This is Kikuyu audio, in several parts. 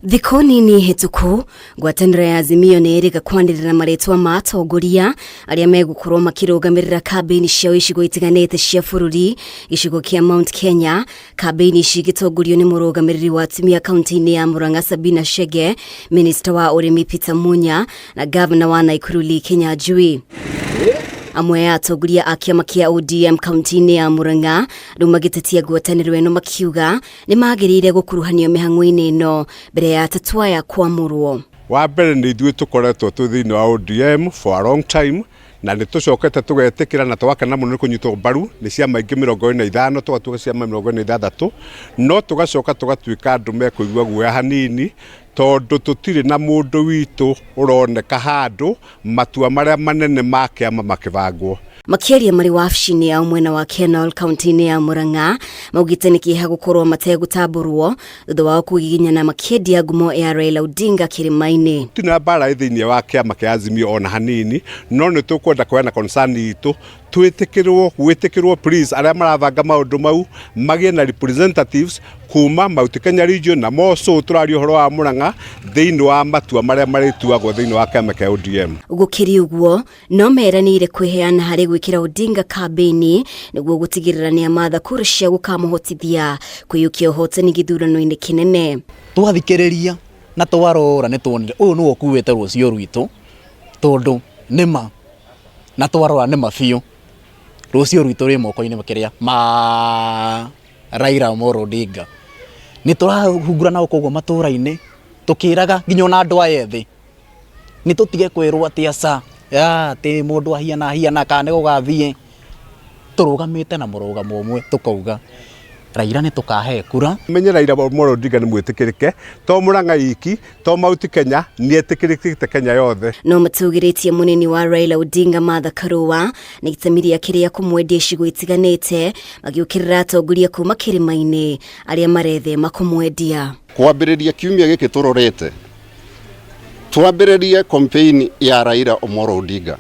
Thikũ nini hĩtũku, ngwatanĩro ya Azimio nĩ ĩrĩga kwanĩrĩra marĩtwa ma atongoria arĩa megũkorwo makĩrũgamĩrĩra kambĩini ciao icigo itiganĩte cia bũrũri. Gĩcigo kĩa Mount Kenya, kambĩini ici igĩtongorio nĩ mũrũgamĩrĩri wa atumia kaunti-inĩ ya Murang'a Sabina Chege, minista wa ũrĩmi Peter Munya na gavana wa Nakuru Lee Kinyanjui. Amwe a atongoria a kĩama kĩa ODM kaunti-inĩ ya Murang'a rĩu magĩtetia ngwatanĩro ĩno makiuga nĩ magĩrĩire gũkuruhanio mĩhang'o-inĩ ĩno mbere ya atatũ aya kwamũrwo. Wa mbere nĩ ithuĩ tũkoretwo twĩ thĩinĩ wa ODM for a long time na nĩ tũcokete tũgetĩkĩra na tũgakena mũno nĩ kũnyitwo mbaru nĩ ciama ingĩ 45, tũgatuĩka ciama 46, no tũgacoka tũgatuĩka andũ mekũigua guoya hanini tondũ tũtirĩ na mũndũ witũ ũroneka handũ matua marĩa manene ma kĩama makĩbangwo. Makĩaria marĩ wabici-inĩ yao mwena wa Kenol kaunti-inĩ ya Murang'a, maugĩte nĩ kĩeha gũkorwo mategũtambũrwo thutha wao kũgiginyana makĩendia ngumo ya Raila Odinga kĩrĩma-inĩ. Tũtirĩ na mbara thĩinĩ wa kĩama kĩa Azimio ona hanini, no nĩ tũkwenda kũheana concern itũ twĩtĩkĩrwo, gwĩtĩkĩrwo please arĩa marabanga maũndũ mau magĩe na representatives kuma Mount Kenya region na more so tũraria ũhoro wa Murang'a thĩinĩ wa matua marĩa marĩtuagwo thĩinĩ wa kĩama kĩa ODM. Gũkĩrĩ ũguo, no meranĩire kwĩheana harĩ gwĩkĩra Odinga kambĩini nĩguo gũtigĩrĩra nĩamatha kura cia gũkamũhotithia kũiyũkia ũhotani gĩthurano-inĩ kĩnene. Twathikĩrĩria na twarora nĩ tuonire ũyũ nĩwe ũkuĩte rũciũ rwitũ tondũ nĩma na twarora nĩma biũ rũciũ rwitũ rwĩ moko-inĩ kĩrĩa ma Raila Amolo Odinga. Nĩ tũrahungura na gũkũ ũguo matũra-inĩ tũkĩraga nginya ona andũ aya ethĩ nĩ tũtige kwĩrwo atĩ aca atĩ mũndũ ahiana ahiana kana nĩ gũgathiĩ. Tũrũgamĩte na mũrũgamo ũmwe tũkauga Raila nĩ tũkahe kura. Menye Raila Amolo Odinga nĩ mwĩtĩkĩrĩke to Murang'a iki to Mount Kenya nĩ etĩkĩrĩkĩte Kenya yothe. No matũgĩrĩtie mũnini wa Raila Odinga Martha Karua na itemi rĩake rĩa kũmwendia icigo itiganĩte magĩũkĩrĩra atongoria kuma kĩrĩma-inĩ arĩa marethema kũmwendia. Kwambĩrĩria kiumia gĩkĩ tũrorete twambĩrĩrie campaign ya Raila Amolo Odinga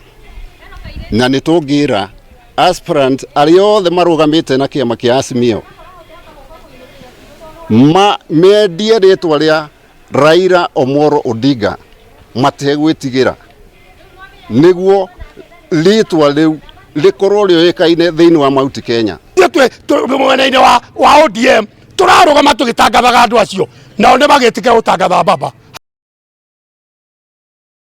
na nĩ tũngĩra aspirant arĩa othe marũgamĩte na kĩama kĩa Azimio ma mendie rĩtwa rĩa Raila Omolo Odinga mategwĩtigĩra nĩguo rĩtwa rĩu rĩkorwo rĩoĩkaine thĩinĩ wa Mount Kenya. Ithuĩ mwena-inĩ wa ODM tũrarũgama tũgĩtangathaga andũ acio nao nĩ magĩtĩkĩra gũtangatha baba.